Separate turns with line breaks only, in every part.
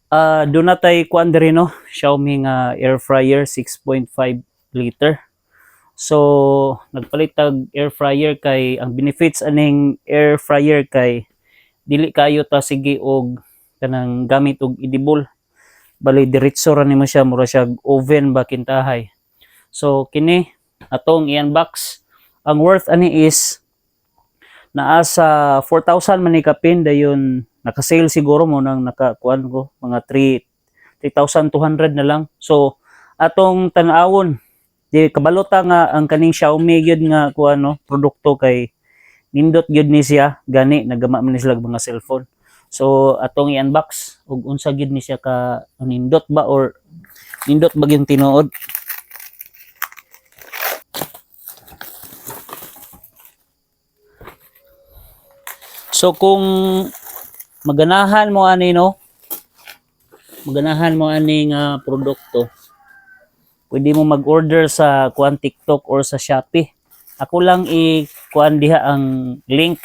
Ah, doon na tay kuan diri, no, Xiaomi nga air fryer 6.5 liter. So, nagpalit tag air fryer kay ang benefits aning air fryer kay dili kayo ta sige og kanang gamit og edible. Bali diretso ra nimo siya, mura siya oven ba kintahay. So kini atong i-unbox. Ang worth ani is naa sa 4,000 man ni kapin, dayon naka-sale siguro mo nang nakakuan ko mga 3 3,200 na lang. So atong tan-awon, di kabalo ta nga ang kaning Xiaomi gyud nga kuan, no, produkto kay nindot gyud ni siya, gani nagama man ni sila og mga cellphone. So atong i-unbox ug unsa gyud ni siya ka nindot ba or nindot ba gyud tinuod. So kung maganahan mo ani, no, maganahan mo ani nga produkto, pwede mo mag-order sa kuan TikTok or sa Shopee. Ako lang i-kuan diha ang link.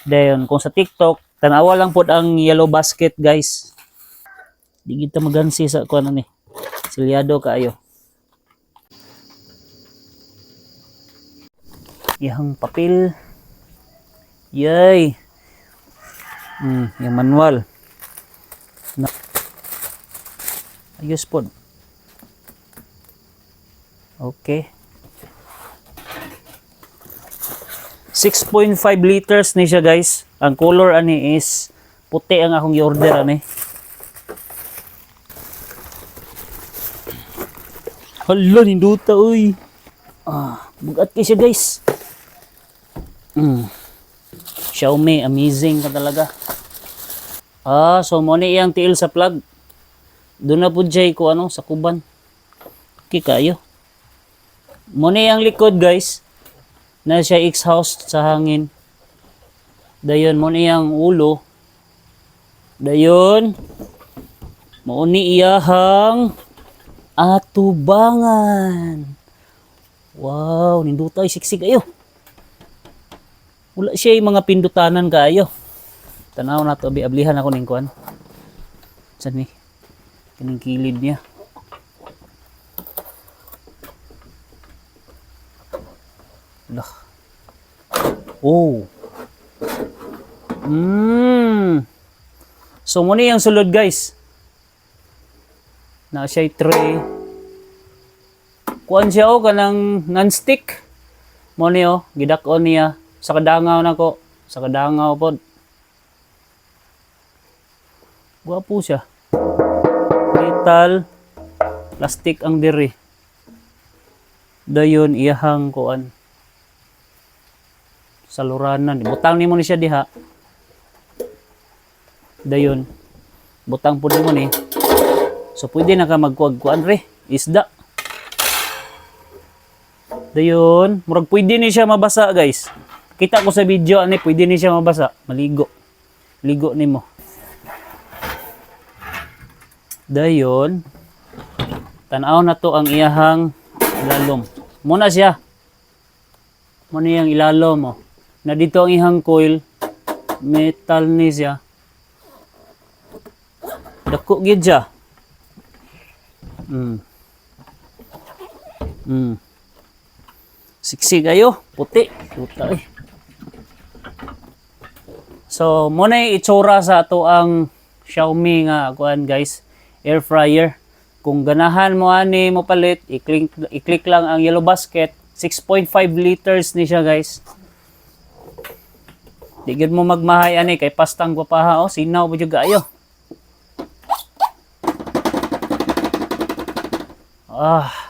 Dayon kung sa TikTok, tanawa lang pod ang yellow basket, guys. Di kita magansi sa kuan ani. Silyado kaayo. Iyang papel. Yay! Yung manual. Na ayos pod. Okay. 6.5 liters ni siya, guys. Ang color ani is puti ang akong i-order ani. Hala, ninduta uy. Ah, bugat kay siya, guys. Xiaomi, amazing ka talaga. Ah, so mo ni iyang tiil sa plug. Doon na po jay ko ano sa kuban. Okay kayo. Mo ni iyang likod, guys. Na siya exhaust sa hangin. Dayon mo ni iyang ulo. Dayon mo ni iyahang atubangan. Wow, ninduta ay siksik ayo. Wala siya yung mga pindutanan kaayo. Tanaw na to, abi ablihan ako ning kuan. Saan ni? Kining kilid niya. Lah. Oh. So mo ni ang sulod, guys. Na siya tray. Kuan siya oh, kanang non-stick. Mo ni oh, gidak-on niya sa kadangaw nako, sa kadangaw pod. Gwapo siya. Metal, plastic ang diri. Dayon iyahang kuan. Saluranan. Butang nimo ni siya diha. Dayon. Butang pud nimo ni. So pwede na ka magkuag kuan re, isda. Dayon, murag pwede ni siya mabasa, guys. Kita ko sa video ani pwede ni siya mabasa, maligo. Ligo nimo. Dayon, tan-aw na to ang iyahang ilalom. Muna siya. Muna iyang ilalom oh. Na dito ang iyang coil, metal ni siya. Dako gid siya. Siksi kayo, puti. Puta eh. So, mo na yung itsura sa ato ang Xiaomi nga kuan, guys, air fryer. Kung ganahan mo ani mo palit, i-click lang ang yellow basket. 6.5 liters ni siya, guys. Di gyud mo magmahay ani kay pastang gwapaha oh, sinaw po jud kaayo. Ah.